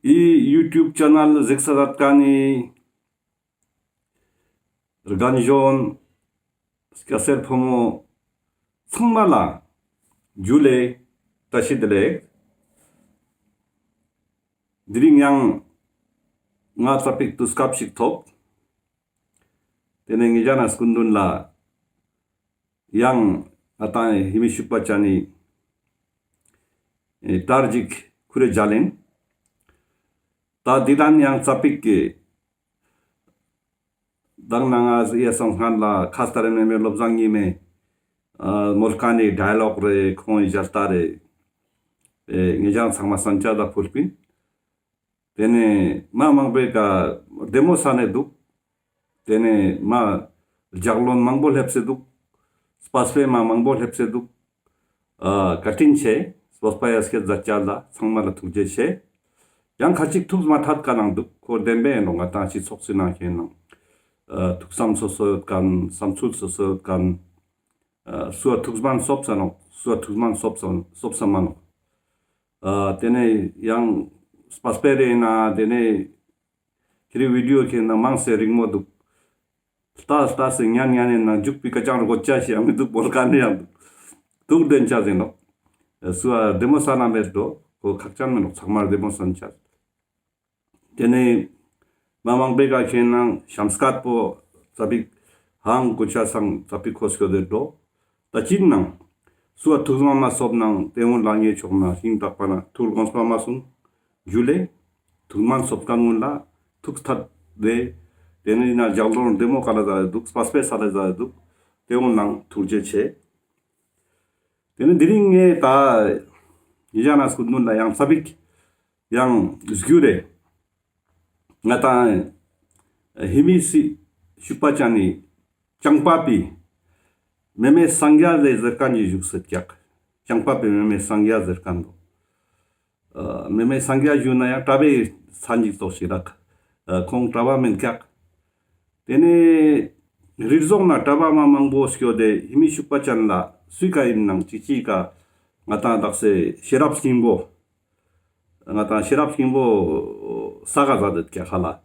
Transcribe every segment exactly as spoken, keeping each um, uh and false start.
འི་ཡུ་ཊུབ་ཆེ་ནལ་གཟིགས་ས་མཛད་མཁན་ནི་རྒན་གཞོན་སྐྱ་སེར་ཕོ་མོ་ཚང་མ་ལ་ཇུ་ལེ་བཀྲ་ཤིས་བདེ་ལེགས། དེ་རིང་ཡང་ང་ཙ་པིག་དུས་སྐབས་ཤིག་ཐོབ། དེ་ནས་ངེད་ཅག་ན་སྐུ་མདུན་ལ་ཡང་ང་ཏང་ཧེ་མི་ཤུག་པ་ཅན་ནི་ཨེ་གྲ་སྒྲིག་ཁུར་རེ་མཇལ་ཡིན། ད་འདི་ལན་ཡང་ཙ་པིག་གི་མདང་ནང་ང་ཡ་སང་སྔན་ལ་ཁ་སྟ་རེ་མེ་མེ་བློ་བཟང་ཉི་མའི་ཨ་མོལ་མཁན་ནི་ཌའི་ལོག་རེ་ཁོང་ངི་མཇལ་ལྟ་རེ་ཨེ་ངེད་ཅག་ཚང་མ་སན་ཆ་ད་ཕུལ་པིན། དེ་ནས་མ་མང་པོའི་ཀ་བདེ་མོ་ས་ནས་འདུག། དེ་ནས་མ་ལྗགས་ལན་མང་པོ་སླེབས་སེ་འདུག། སྤ་སྤེ་མ་མང་པོ་སླེབས་སེ་འདུག། ཨ་བཀའ་དྲིན་ཆེ། སྤ་སྤེ་ཡ་སྐད་མཛད་ཅ་ལ་ཚང་མ་ལ་ཐུགས་རྗེ་ཆེ། ཡང་ཁ་ཅིག་ཐུགས་མ་ཐད་ཀ་ནང་འདུག། ཁོ་བདེན་པའི་ནོ་ང་ཏང་སྤྱི་ཚོགས་སི་ནང་ཁེན་ནང་ཨ་ཐུགས་བསམ་སོ་སོ་ཡོད་མཁན། བསམ་ཚུལ་སོ་སོ་ཡོད་མཁན། ཨ་སུ་བ་ཐུགས་སྨན་སོབ་ས་ནོག། སུ་བ་ཐུགས་སྨན་སོབ་ས་སོབ་ས་མ་ནོག། ཨ་དེ་ནས་ཡང་སྤ་སྤེ་རེ་ན་དེ་ནས་ཁྱེད་རི་བི་ཌི་ཡོ་ཁེན་ན་མང་སེ་རིང་མོ་འདུག། ལྟ་ལྟ་སེ་ཉན་ཉན་ནས་ན་འཇུག་པི་ཀ་ཅང་རུ་གོ་ཅ་ཞིག་ཡང་མི་འདུག། བོལ་ཀ་ནི་ཡང་འདུག། འདུག་བདེན་ཆ་ཟིན་ནོག། སུ་བ་བདེ་མོ་ས་ན་མེད་འགྲོ། ཁོ་ཁག་ཅན་མེད་ནོག། ཚང་མར་བདེ་མོ་སན་ཆ། དེ་ནས་མ་མང་པོའི་ཀ་ཁེན་ནང་ཤམ་སྐད་པོ་ཙ་པིག་ཧང་གོ་ཆ་སང་ཙ་པིག་ཁོ་སྐྱོ་དེ་འགྲོ། ད་ཅིག་ནང་སུ་བ་ཐུགས་སྨན་མ་སོབ་ནང་དེ་འུན་ལ་ངེ་ཆོག་ན་ཤིང་དག་པ་ན་ཐུགས་དགོངས་པ་མ་སོང་། ཇུ་ལེ། ཐུགས་སྨན་སོབ་མཁན་འུན་ལ་ཐུགས་ཐད་དེ། དེ་ནས་ན་ལྗགས་ལན་བདེ་མོ་ཀ་ལ་ཟ་འདུག། སྤ་སྤེ་ས་ལ་ཟ་འདུག། དེ་འུན་ནང་ཐུགས་རྗེ་ཆེ། དེ་ནས་དེ་རིང་ངས་ད་ཡི་ཞ་ན་སྐུ་མདུན་ལ་ཡང་ཙ་པིག་ཡང་སྒྱུར་རེ། ང་ཏང་ཧེ་མི་སི་ཤུག་པ་ཅན་ནི་ཅང་པ་པི་མེ་མེ་སངས་རྒྱས་ཟེར་མཁན་ཞིག་བཞུགས་སེ་ཀྱག། ཅང་པ་པི་མེ་མེ་སངས་རྒྱས་ཟེར་མཁན་པོ། ཨ་མེ་མེ་སངས་རྒྱས་ཞུ་ན་ཡང་གྲྭ་པའི་མཚན་ཞིག་ཙོགས་ཤིག་རག། ཨ་ཁོང་གྲྭ་པ་མེན་ཀྱག། དེ་ནས་རིག་རྫོང་ན་གྲྭ་པ་མ་མང་པོ་སྐྱོད་དེ་ཧེ་མི་ཤུག་པ་ཅན་ལ་སུའི་ཀ་ཡིན་ནང་ཅི་ཅི་ཀ་ང་ཏང་དག་སེ་ཤེས་རབ་སྙིང་པོ། ང་ཏང་ཤེས་རབ་སྙིང་པོ་ས་ག་ཟ་དེ་ཀྱག་ཧ་ལ། ཨ་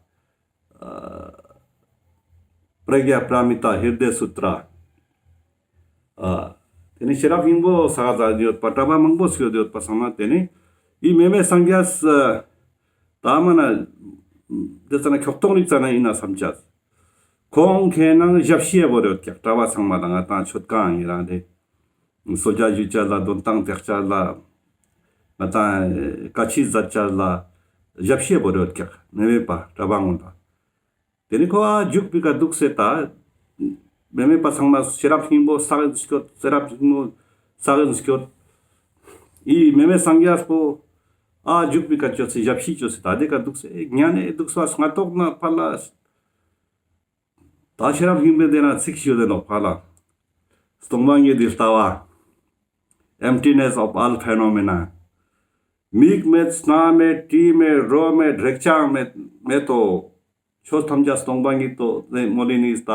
པྲ་ཛྙཱ་པཱ་ར་མི་ཏཱ་ཧྲྀ་དེ་སུ་ཏྲ། ཨ་དེ་ནས་ཤེས་རབ་སྙིང་པོ་ས་ག་ཟ་ཡོད་པ་གྲྭ་པ་མང་པོ་སྐྱོད་ཡོད་པ་སང་ན་དེ་ནས་འི་མེ་མེ་སངས་རྒྱས་ད་མ་ན་དེ་ཙ་ན་ཁྱོག་ཐོང་རིག་ཙ་ན་ཡིན་ན་བསམ་ཆ། ཁོང་ཁེན་ནང་ཞབས་ཕྱི་ཡ་བོར་ཡོད་ཀྱག། གྲྭ་པ་ཚང་མ་ལ་ང་ཏང་ཆོད་ཁང་ཡིན་རང་རེད། གསོལ་ཇ་ཞུ་ཅ་ལ་དོན་ཏང་ཏེག་ཅ་ལ་ང་ཏང་བཀའ་ཆོས་མཛད་ཅ་ལ་ཞབས་ཕྱི་བོར་ཡོད་ཀྱག། མེ་མེ་པ་གྲྭ་པ་ངོ་ལ། དེ་ནི་ཁོ་ཨ་འཇུག་པི་ཀ་འདུག་སེ་ད། མེ་མེ་པ་ཚང་མ་ཤེས་རབ་སྙིང་པོ་ས་གིན་སྐྱོད། ཤེས་རབ་སྙིང་པོ་ས་གིན་སྐྱོད། འི་མེ་མེ་སངས་རྒྱས་པོ་ཨ་འཇུག་པི་ཀ་ཅོས་སེ་ཞབས་ཕྱི་ཅོས་སེ་ད་དེ་ཀ་འདུག་སེ་ཉན་ནས་འདུག་སེ་སྔ་ཏོག་ན་ཕར་ལ། ད་ཤེས་རབ་སྙིང་པོའི་དེ་ན་ཚིག་ཞུ་དེ་ནོག་ཕར་ལ། སྟོང་པ་ཉིད་དེ་ལྟ་བ། Emptiness of all phenomena། མིག་མེད་སྣ་མེད་དྲི་མེད་རོ་མེད་རེག་བྱ་མེད་མེད་དོ། ཆོས་ཐམས་ཅད་སྟོང་པ་ཉིད་དོ་ཟེར་མོལ་ལི་ནི་ད།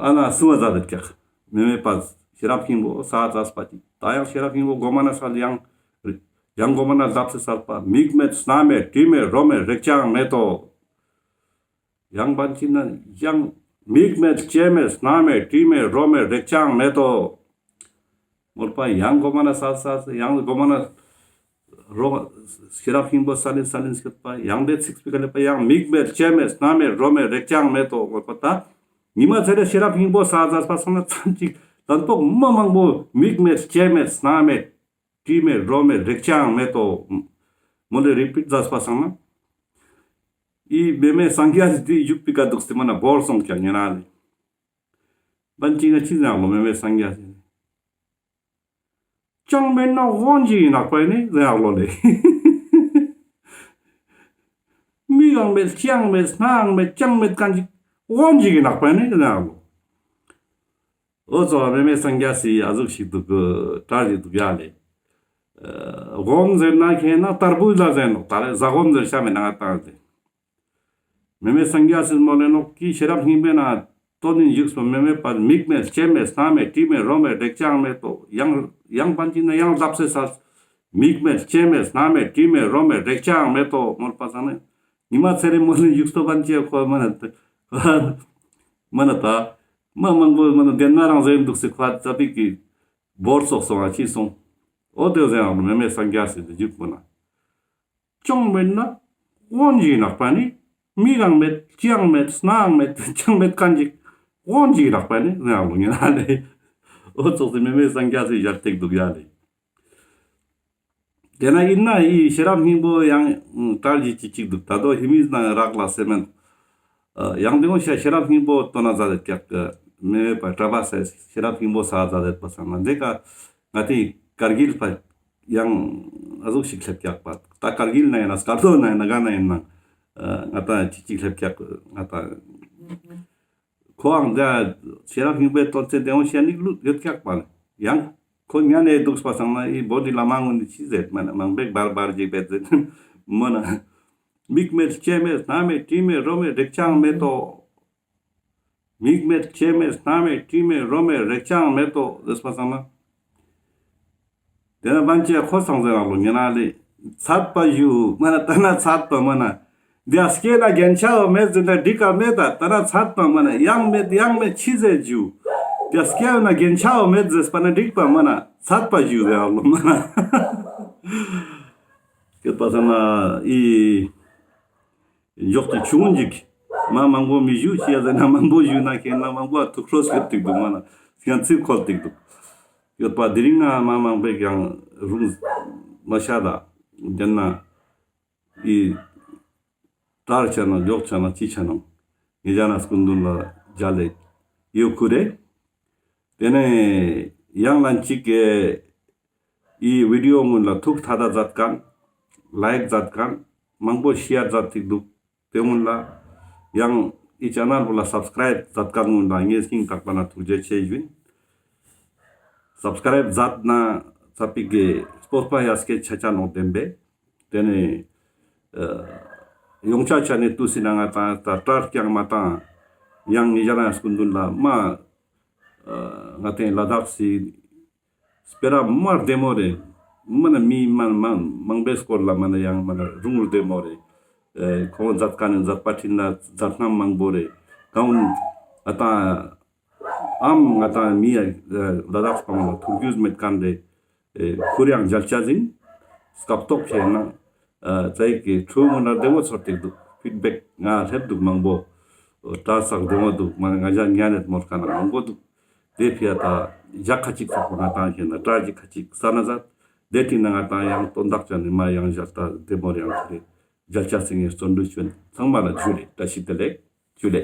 ཨ་ན་གསུང་བ་མཛད་དེ་ཀྱག། མེ་མེ་པ་ཤེས་རབ་སྙིང་པོ་ས་ཛས་པ་ཅིག། ད་ཡང་ཤེས་རབ་སྙིང་པོ་གོ་མ་ན་སལ་ཡང་། ཡང་གོ་མ་ན་ལབ་སེ་སལ་པ། མིག་མེད་སྣ་མེད་དྲི་མེད་རོ་མེད་རེག་བྱ་མེད་དོ། ཡང་བན་ཅིག་ན་ཡང་མིག་མེད་ལྕེ་མེད་སྣ་མེད་དྲི་མེད་རོ་མེད་རེག་བྱ་མེད་དོ། མོལ་པ་ཡང་གོ་མ་ན་སལ་སལ་སེ་ཡང་གོ་མ་ན་རོ། ཤེས་རབ་སྙིང་པོ་སལ་ལིན་སལ་ལིན་སྐྱོད་པ་ཡང་དེ་ཚིག་སྤི་ཀ་ལེ་པ་ཡང་མིག་མེད་ལྕེ་མེད་སྣ་མེད་རོ་མེད་རེག་བྱ་མེད་དོ། མོལ་པ་ད་ཉི་མ་ཚེ་རེ་ཤེས་རབ་སྙིང་པོ་ས་ཛས་པ་སང་ན་ཚན་ཅིག་ལན་པོག་མ་མང་པོ་མིག་མེད་ལྕེ་མེད་སྣ་མེད་དྲི་མེད་རོ་མེད་རེག་བྱའང་མེད་དོ། མོལ་ལེ་རི་པིཊ་མཛད་པ་སང་ན། འི་མེ་མེ་སངས་རྒྱས་སི་འདི་བཞུགས་པི་ཀ་འདུག་སྟེ་མ་ན་བོར་སོང་ཀྱག་ཉེ་རང་ལེ། བན་ཅིག་ན་ཅི་ཟེར་ཡག་ལོ་མེ་མེ་སངས་རྒྱས་སི། ཅང་མེད་ན་དབང་ཅིག་ཡིན་ནག་པ་ནི་ཟེར་ཡག་ལོ་ལེ། མིག་ཡང་མེད་ལྕེ་ཡང་མེད་སྣ་ཡང་མེད་ཅང་མེད་མཁན་ཅིག་དབང་ཅིག་ཡིན་ནག་པ་ནི་ཟེར་ཡག་ལོ། འོ་ཙོགས་མེ་མེ་སངས་རྒྱས་སི་ཨ་ཟུག་ཞིག་འདུག་གི་གྲ་ཞིག་འདུག་ཡ་ལེ། ཨ་སྒོམ་ཟེར་ན་ཁེན་ན་དར་བུ་ལ་ཟེར་ནོག། ད་རེ་ཟ་སྒོམ་ཟེར་ཤ་མེད་ན་ང་ཏང་ལེ། མེ་མེ་སངས་རྒྱས་སི་མོལ་ལེ་ནོག་གི་ཤེས་རབ་སྙིང་པོའི་ནང་དོན་ནི་བཞུགས་སོ། མེ་མེ་པ་མིག་མེད་ལྕེ་མེད་སྣ་མེད་དྲི་མེད་རོ་མེད་རེག་བྱའང་མེད་དོ། ཡང་ཡང་བན་ཅིག་ན་ཡང་ལབ་སེ་སལ། མིག་མེད་ལྕེ་མེད་སྣ་མེད་དྲི་མེད་རོ་མེད་རེག་བྱའང་མེད་དོ་མོལ་པ་སང་ན། ཉི་མ་ཚེ་རིང་མོལ་ལ་བཞུགས་སྟོབས་པན་ཅེ་ཁོ་མ་ན་མ་ན་ད་མ་མང་པོ་མ་ན་དེན་ན་རང་ཟེར་འདུག་སེ་ཁོ་ཙ་པིག་གི་བོར་སོག་སོང་ང་ཅི་སོང་། འོ་དེ་ཟེར་ཡང་མེ་མེ་སངས་རྒྱས་སི་བཞུགས་པོ་ན། ཅང་མེད་ན་དབང་ཞིག་ནག་པ་ནི། མིག་ཡང་མེད་ལྕེ་ཡང་མེད་སྣ་ཡང་མེད་ཅང་མེད་མཁན་ཅིག་དབང་ཞིག་ནག་པ་ནི་ཟེར་ཡང་ལུང་ཡིན་ན་ལེ། འོ་ཙོགས་སེ་མེ་མེ་སངས་རྒྱས་སི་ཞལ་ཏེག་འདུག་ཡ་ལེ། དེ་ན་ཡིན་ན་ཡི་ཤེས་རབ་སྙིང་པོ་ཡང་གྲལ་གྱི་ཅི་ཅིག་འདུག་ད་དོ་ཧི་མིས་ན་རག་ལ་སེ་མེན། ཡང་དེ་ངོ་ཤ་ཤེས་རབ་སྙིང་པོ་ཏོ་ན་ཛ་དེ་ཀྱག་མེ་མེ་པ་གྲྭ་པ་སེ་ཤེས་རབ་སྙིང་པོ་ས་ཛ་དེ་པ་སང་ན་དེ་ཀ་ང་དེ་ཀར་གིལ་པ་ཡང་ཨ་ཟུག་ཤིག་ལེབ་ཀྱག་པ་ད་ཀར་གིལ་ན་ཡིན་ན་སྐར་རྡོ་ན་ཡིན་ན་ག་ན་ཡིན་ན་ང་ད་ཅི་ཅིག་ལེབ་ཀྱག་ང་ད། ཁོའང་ད་ཤེས་རབ་སྙིང་པོའི་དོན་ཚན་དེ་འོང་ཤེས་ནིག་ལུད་ཡོད་ཀྱག་པ་ལེ། ཡང་ཁོ་ཉན་ནས་འདུག་པ་སང་ན་ཨི་བོ་དི་བླ་མ་ངོ་ནི་ཅི་ཟེར་མ་ན་མང་པོ་བར་བར་ཅིག་བེད་ཟེར་མོ་ན། མིག་མེད་ལྕེ་མེད་སྣ་མེད་དྲི་མེད་རོ་མེད་རེག་བྱའང་མེད་དོ། མིག་མེད་ལྕེ་མེད་སྣ་མེད་དྲི་མེད་རོ་མེད་རེག་བྱའང་མེད་དོ་ཟེར་པ་སང་ན། དེ་ན་བན་ཅེ་ཁོ་སང་ཟེར་རང་ལོ་ཉེ་ན་ལེ། ཚད་པ་ཞུ་མ་ན་ད་ན་ཚད་པ་མ་ན། དེ་སྐྱེ་ན་རྒྱན་ཆའོ་མེད་ཟེར་ན་འགྲིག་ག་མེད་ད་ད་ན་ཚད་པ་མ་ན་ཡང་མེད་ཡང་མེད་ཆི་ཟེར་ཞུ། དེ་སྐྱེ་ན་རྒྱན་ཆའོ་མེད་ཟེར་པ་ན་འགྲིག་པ་མ་ན་ཚད་པ་ཞུ་ཟེར་རང་ལོ་མ་ན། སྐྱོད་པ་སང་ན་ཨི། འཇོག་ཅིག་ཆུང་ཅིག་མ་མང་པོ་མི་ཞུ་ཅི་ཡ་ཟེར་ན་མང་པོ་ཞུ་ན་ཁྱེད་ན་མང་པོ་ཐུགས་ཁྲོ་སྐྱོད་ཏིག་འདུག་མ་ན་སྐྱོད་ཚིག་ཁོལ་ཏིག་འདུག་ཡོད་པ་དེ་རིང་ན་མ་མང་པོས་ཀྱང་རུང་མ་ཤ་ད་དེན་ན་ཨི་ཏར་ཆ་ན་འཇོག་ཆ་ན་ཅི་ཆ་ན་ངེ་ཅག་ན་སྐུ་མདུན་ལ་མཇལ་ལེ་ཡོད་ཁུ་རེ། དེ་ནས་ཡང་ལན་གཅིག་གི་ཨི་བི་ཌི་ཡོ་སྔོན་ལ་ཐུགས་ཐད་ད་མཛད་མཁན་ལའིཀ་མཛད་མཁན་མང་པོ་ཤེར་མཛད་ཏིག་འདུག་དེ་སྔོན་ལ་ཡང་ཨི་ཆེ་ནལ་བོ་ལ་སབ་སི་ཀ་རའིབ་མཛད་མཁན་སྔོན་ལ་ངས་སྙིང་ཐག་པ་ན་ཐུགས་རྗེ་ཆེ་ཞུ་ཡིན། སབ་སི་ཀ་རའིབ་མཛད་ན་ཚ་པིག་གི་སྤོབས་པ་ཡ་སྐད་ཆ་ཆ་ནོག་བདེན་པས། དེ་ནས་ཡོང་ཆ་ཆ་ནས་ཏུ་སི་ན་ང་ཏང་ད་ཏྲར་ཀྱང་མ་ཏང་ཡང་ངེ་ཅག་ན་སྐུ་མདུན་ལ་མ་ང་ཏང་ལ་དྭགས་སི་སྤེ་ར་མ་བདེ་མོ་རེ། མ་ན་མི་མ་མ་མང་པོའི་སྐོར་ལ་མ་ན་ཡང་མ་ན་རུང་བདེ་མོ་རེ། ཁོང་མཛད་མཁན་ནི་མཛད་པ་ཁྲིད་ན་མཛད་རྣམ་མང་པོ་རེ། གང་ཨ་ཏང་ཨམ་ང་ཏང་མི་ཡ་ལ་དྭགས་སྤང་ལ་ཐུགས་རྒྱུས་མེད་མཁན་རེ། ཁུར་ཡང་མཇལ་ཆ་ཟིན། སྐབས་ཐོག་ཁྱེད་ན་ཙ་ཡིག་གི་ཁྲུ་མ་ན་བདེ་མོ་ཚོར་ཏེ་འདུག་ཕིཌ་བེག་ང་སླེབས་འདུག་མང་པོ། ཏྲ་སག་བདེ་མོ་འདུག་མ་ང་ཅག་ཉན་ནེད་མོར་ཁ་ན་མང་པོ་འདུག་དེ་ཕི་ཡ་ད་ཞག་ཁ་ཅིག་ཚོགས་པ་ང་ཏང་ཁྱེད་ན་ཏྲ་ཅིག་ཁ་ཅིག་ས་ན་ཟ། དེ་ཏིང་ན་ང་ཏང་ཡང་དོན་དག་ཅན་ནི་མ་ཡང་ཞག་ད་བདེ་མོར་ཡང་ཁུ་རེ་མཇལ་ཆ་ཟིན་ངེ་བརྩོན་འགྲུས་ཆུན་ཚང་མ་ལ་ཇུ་ལེ། བཀྲ་ཤིས་བདེ་ལེགས། ཇུ་ལེ།